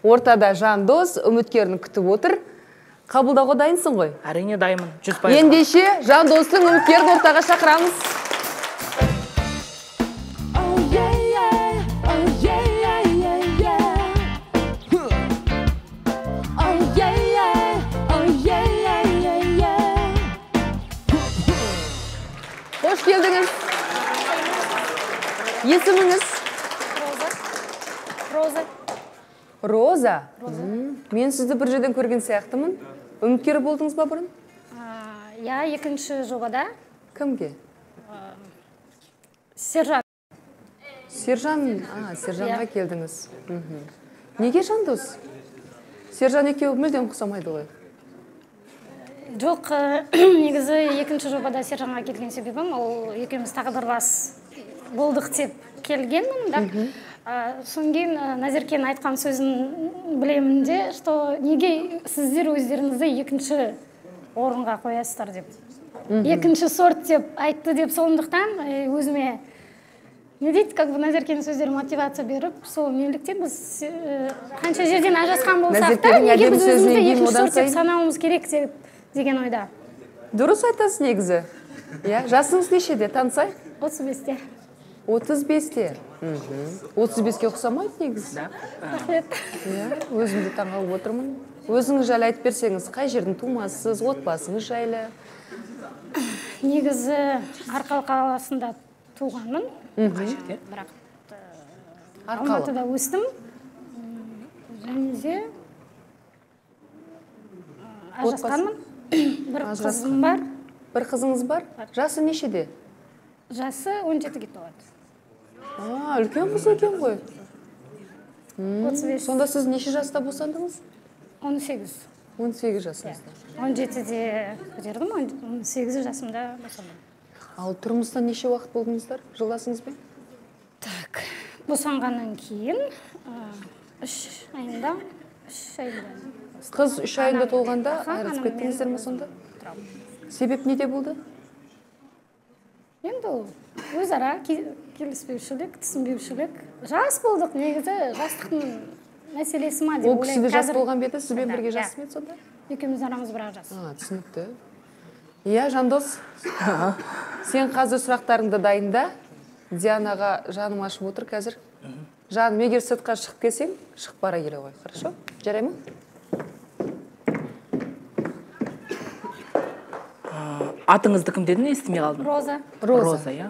Ортада Жандос үміткерін күтіп отыр. Қабылдауға дайынсың ғой? Әрине дайынмын, 100%. Ендеше Жандостың үміткерін ортаға шақырамыз. Қош келдіңіз. Есіміңіз? Роза. Роза. Роза? Мен сізді бір жерден көрген сияқтымын. Үміткер болдыңыз ба бұрын? Иә, екінші жобада. Кімге? Сержан. Сержан, Сержанға келдіңіз. Неге Жандос? Сержан екеуі мүлдем ұқсамайды ғой. Жоқ, негізі екінші жобада Сержанға келген себебім, ол екеуміз тағдырлас болдық деп келгенмін, да. Содан кейін Назеркенің айтқан сөзін білемін де, что неге сіздер өздеріңізді екінші орынға қоясыздар деп. Екінші сорт деп айтты деп, сондықтан өзіме не дейді, как бы Назеркенің сөздері мотивация беріп, сол неліктен біз қанша жерден ажырасқан болсақ та, неге біз өзімізді екінші сорт деп санауымыз керек деп деген ойда. Дұрыс айтасыз негізі. Жасыңыз нешеде, танысайық? 35-те. 35-те. 35-ке ұқсамайды негізі. Рахмет. Өзім де таңғалып отырмын. Өзіңіз жайлы айтып берсеңіз, қай жердің тумасысыз, отбасыңыз жайлы? Негізі Арқалық қаласында туғанмын. Қай жерде? Бірақ Алматыда өстім. Және де ажырасқанмын. Бір қызым бар. Бір қызыңыз бар? Жасы нешеде? Жасы 17-ге толады. Үлкен қыз екен ғой. 35. Сонда сіз неше жаста босандыңыз? 18. 18 жасыңызда. 17-де көтердім, 18 жасымда босандым. Ал тұрмыста неше уақыт болдыңыздар жолдасыңызбен? Так, босанғаннан кейін 3 айында, 3 айында. Қыз 3 айында толғанда айырылысып кеттіңіздер ме сонда? Себеп неде болды? Енді ол өзара келіспеушілік, түсінбеушілік. Жас болдық, негізі жастықтың мәселесі ма деп ойлаймын. Ол кісі де жас болған беті, сізбен бірге жас ма еді сонда? Екеуміз арамыз бір-ақ жас. Түсінікті. Иә, Жандос, сен қазір сұрақтарыңды дайында. Дианаға жаным ашып отыр қазір. Жаным, егер сыртқа шығып келсең, шығып бара келе ғой. Хорошо? Жарай ма? Атыңызды кім дедім, естімей қалдым. Роза. Роза, иә.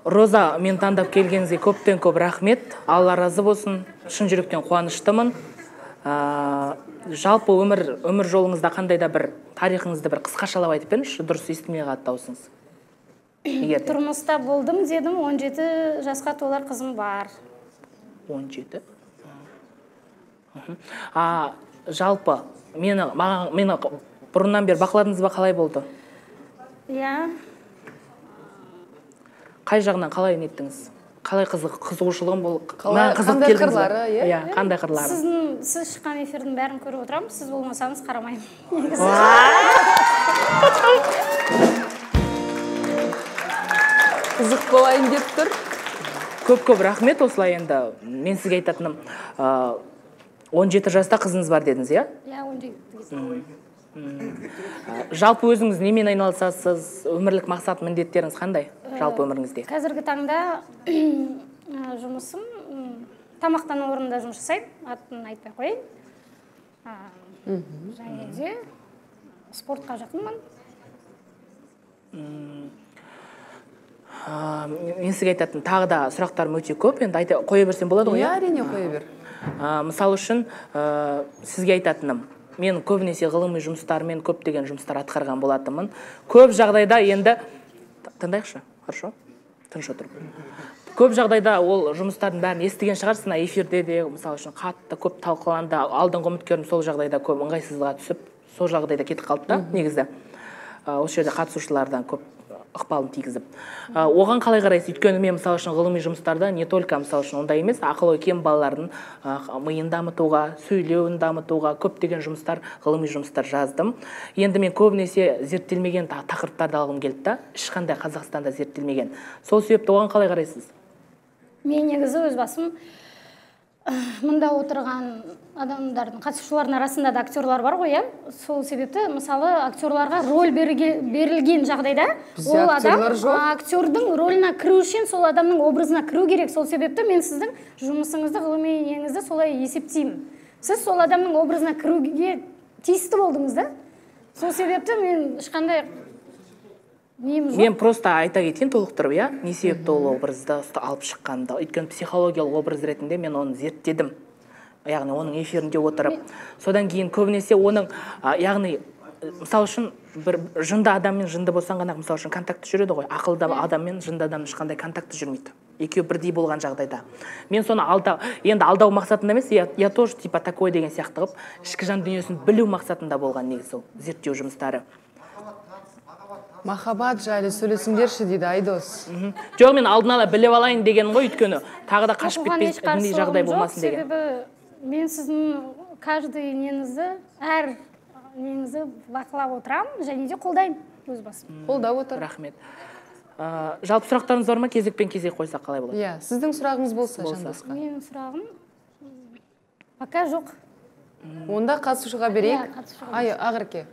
Роза, мен таңдап келгеніңізге көптен көп рахмет. Алла разы болсын. Шын жүректен қуаныштымын. Жалпы өмір жолыңызда қандай да бір тарихыңызды бір қысқашалап айтып беріңізші, дұрыс естімей қалды даусыңыз. Тұрмыста болдым дедім, 17 жасқа толар қызым бар. 17? Жалпы, мені бұрыннан бері бақыладыңыз ба, қалай болды? Иә. Қай жағынан қалай неттіңіз? Қалай қызығушылығым бол? Қандай қырлары, иә? Қандай қырлары? Сіз шыққан эфирдің бәрін көріп отырамын, сіз болмасаңыз қарамаймын. Қызық болайын деп тұр. Көп-көп рахмет осылай енді. Мен сізге айтатыным, 17 жаста қызыңыз бар дедіңіз, иә? Иә, 17. Жалпы өзіңіз немен айналысасыз? Өмірлік мақсат, міндеттеріңіз қандай жалпы өміріңізде? Қазіргі таңда жұмысым тамақтану орнында жұмыс жасаймын, атын айтпай қояйын. Және де спортқа жақынмын. Мен сізге айтатын тағы да сұрақтарым өте көп, енді қоя берсем болады ғой? Иә, әрине қоя бер. Мысал үшін сізге айтатыным, мен көбінесе ғылыми жұмыстармен көптеген жұмыстар атқарған болатынмын. Көп жағдайда енді тыңдайықшы, хорошо? Тыныш отырып. Көп жағдайда ол жұмыстардың бәрін естіген шығарсыз, мына эфирде де, мысалы үшін, қатты көп талқыланды. Алдыңғы үміткерім сол жағдайда көп ыңғайсыздыққа түсіп, сол жағдайда кетіп қалды да, негізі. Осы жерде қатысушылардан көп ықпалын тигізіп. Оған қалай қарайсыз? Өйткені мен, мысалы үшін, ғылыми жұмыстарда не только, мысалы үшін, ондай емес, ақыл ой кем балалардың миын дамытуға, сөйлеуін дамытуға көптеген жұмыстар, ғылыми жұмыстар жаздым. Енді мен көбінесе зерттелмеген тақырыптарды алғым келді да, ешқандай Қазақстанда зерттелмеген. Сол себепті оған қалай қарайсыз? Мен негізі өз басым Мында отырған адамдардың, қатысушылардың арасында да актерлар бар ғой, иә? Сол себепті, мысалы, актерларға роль берілген жағдайда ол адам актердің роліне кіру үшін сол адамның образына кіру керек. Сол себепті мен сіздің жұмысыңызды, ғылыми неңізді солай есептеймін. Сіз сол адамның образына кіруге тиісті болдыңыз да? Сол себепті мен ешқандай нем жоқ. Мен просто айта кетейін толықтырып, иә, не себепті ол образды алып шыққанымды. Өйткені психологиялық образ ретінде мен оны зерттедім. Яғни оның эфирінде отырып. Содан кейін көбінесе оның, яғни, мысал үшін, бір жынды адаммен жынды болсаң ғана, мысал үшін, контакты жүреді ғой. Ақылды адаммен жынды адамның ешқандай контакты жүрмейді. Екеуі бірдей болған жағдайда. Мен соны енді алдау мақсатында емес, я тоже типа такой деген сияқты қылып, ішкі жан дүниесін білу мақсатында болған негізі ол зерттеу жұмыстары. Махаббат жайлы сөйлесіңдерші дейді Айдос. Жоқ, мен алдын ала біліп алайын деген ғой, өйткені тағы да қашып кетпей жағдай болмасын деген. Себебі мен сіздің каждый неңізді, әр неңізді бақылап отырамын және де қолдаймын өз басым. Қолдап отыр. Рахмет. Жалпы сұрақтарыңыз бар ма? Кезекпен кезек қойсақ қалай болады? Иә, сіздің сұрағыңыз болса, Жандосқа. Менің сұрағым пока жоқ. Онда қатысушыға берейік. Ай, Ақерке.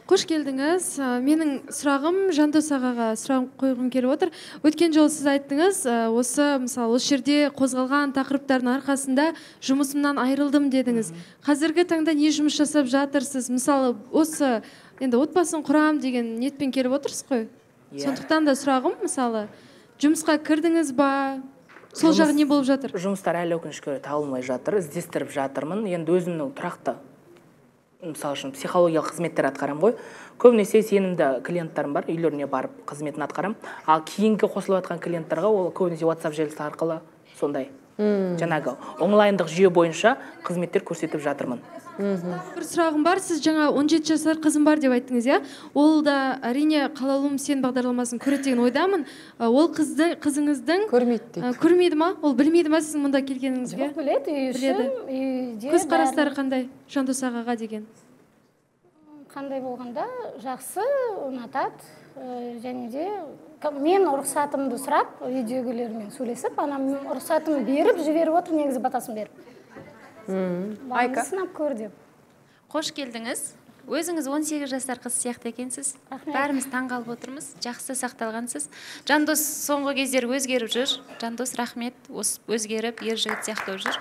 Қош келдіңіз. Менің сұрағым Жандос ағаға сұрақ қойғым келіп отыр. Өткен жолы сіз айттыңыз, осы мысалы осы жерде қозғалған тақырыптардың арқасында жұмысымнан айырылдым дедіңіз. Қазіргі таңда не жұмыс жасап жатырсыз? Мысалы, осы енді отбасын құрам деген ниетпен келіп отырсыз ғой. Сондықтан да сұрағым, мысалы, жұмысқа кірдіңіз ба? Сол жағы не болып жатыр? Жұмыстар әлі өкінішке орай табылмай жатыр, іздестіріп жатырмын. Енді өзімнің тұрақты, мысалы үшін, психологиялық қызметтер атқарам ғой. Көбінесе сенімді клиенттарым бар, үйлеріне барып қызметін атқарам. Ал кейінгі қосылып жатқан клиенттарға ол көбінесе WhatsApp желісі арқылы сондай жаңағы онлайндық жүйе бойынша қызметтер көрсетіп жатырмын. Бір сұрағым бар, сіз жаңа 17 жасар қызым бар деп айттыңыз, иә? Ол да әрине Қалаулым сен бағдарламасын көреді деген ойдамын. Ол қызыңыздың көрмейді дейді. Көрмейді ма? Ол білмейді ма сіздің мұнда келгеніңізге? Жоқ, біледі, үй ішім, үйде. Көзқарастары қандай Жандос ағаға деген? Қандай болғанда жақсы, ұнатады, және де мен рұқсатымды сұрап, үйдегілермен сөйлесіп, анам рұқсатымды беріп, жіберіп отыр, негізі батасын беріп. Айка. Сынап көр деп. Қош келдіңіз. Өзіңіз 18 жасар қыз сияқты екенсіз. Бәріміз таңғалып отырмыз. Жақсы сақталғансыз. Жандос соңғы кездері өзгеріп жүр. Жандос, рахмет, өзгеріп, ер жігіт сияқты болып жүр.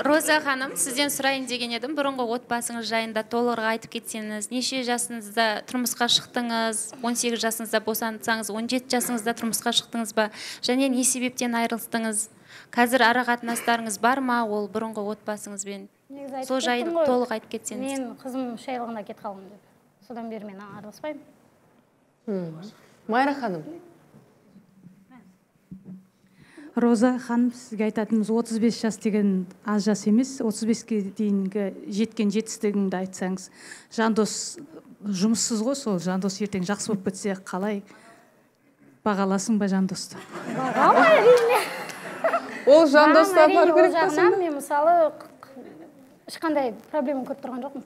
Роза ханым, сізден сұрайын деген едім. Бұрынғы отбасыңыз жайында толығырақ айтып кетсеңіз, неше жасыңызда тұрмысқа шықтыңыз, 18 жасыңызда босансаңыз, 17 жасыңызда тұрмысқа шықтыңыз ба? Және не себептен айырылыстыңыз? Қазір ара қатынастарыңыз бар ма ол бұрынғы отбасыңызбен? Сол жайын толық айтып кетсеңіз. Мен қызым 3 айлығында кетіп қалдым деп. Содан бері мен араласпаймын. Майра ханым. Роза ханым, сізге айтатынымыз 35 жас деген аз жас емес, 35-ке дейінгі жеткен жетістігіңді айтсаңыз. Жандос жұмыссыз ғой, сол Жандос ертең жақсы болып кетсе қалай бағаласың ба Жандосты? Бағам әрине. Ол Жандосты апару керек па сонда? Мен мысалы ешқандай проблема көріп тұрған жоқпын.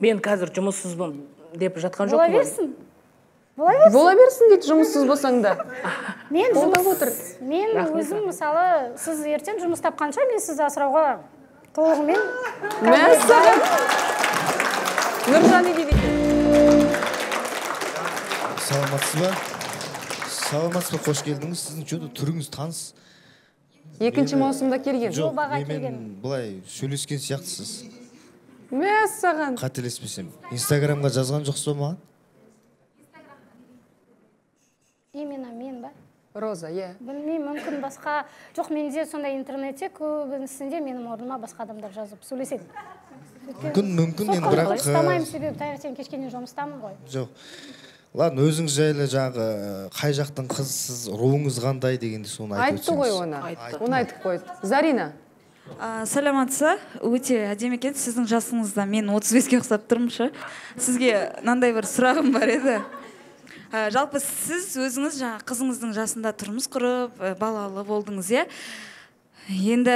Мен қазір жұмыссызбын деп жатқан жоқпын. Бола берсін. Бола берсін дейді, жұмыссыз болсаң да. Мен жұмыс, мен өзім мысалы, сіз ертең жұмыс тапқанша мен сізді асырауға толығымен. Мәссаған. Нұржан не дейді? Саламатсыз ба? Саламатсыз ба, қош келдіңіз. Сіздің что-то түріңіз таныс. Екінші маусымда келген. Жоқ, менімен былай сөйлескен сияқтысыз. Мәссаған. Қателеспесем. Инстаграмға жазған жоқсыз ба маған? Именно мен ба? Роза, иә. Білмеймін, мүмкін басқа. Жоқ, менде сондай интернетте көбінісінде менің орныма басқа адамдар жазып сөйлеседі. Мүмкін, мүмкін енді, бірақ ұстамаймын, себебі таңертең кешке дейін жұмыстамын ғой. Жоқ. Ладно, өзіңіз жайлы жаңағы қай жақтың қызысыз, руыңыз қандай дегенде соны айтып Айтты ғой оны. Оны айтып қойды. Зарина. Саламатсыз, өте әдемі екен. Сіздің жасыңызда мен 35-ке ұқсап тұрмын шы. Сізге мынандай бір сұрағым бар еді. Жалпы сіз өзіңіз жаңа қызыңыздың жасында тұрмыс құрып, балалы болдыңыз, иә? Енді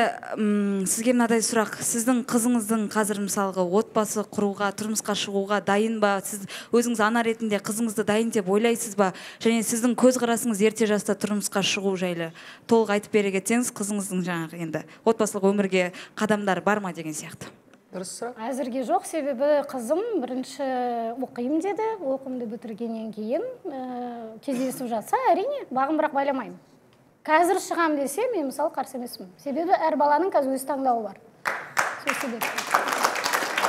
сізге мынадай сұрақ. Сіздің қызыңыздың қазір мысалға отбасы құруға, тұрмысқа шығуға дайын ба? Сіз өзіңіз ана ретінде қызыңызды дайын деп ойлайсыз ба? Және сіздің көзқарасыңыз ерте жаста тұрмысқа шығу жайлы толық айтып бере кетсеңіз, қызыңыздың жаңағы енді отбасылық өмірге қадамдары бар ма деген сияқты. Дұрыс сұрақ. Әзірге жоқ, себебі қызым бірінші оқимын деді, оқуымды бітіргеннен кейін кездесіп жатса, әрине, бағым бірақ байламаймын. Қазір шығам десе, мен мысалы қарсы емеспін. Себебі әр баланың қазір өз таңдауы бар. Сол себепті.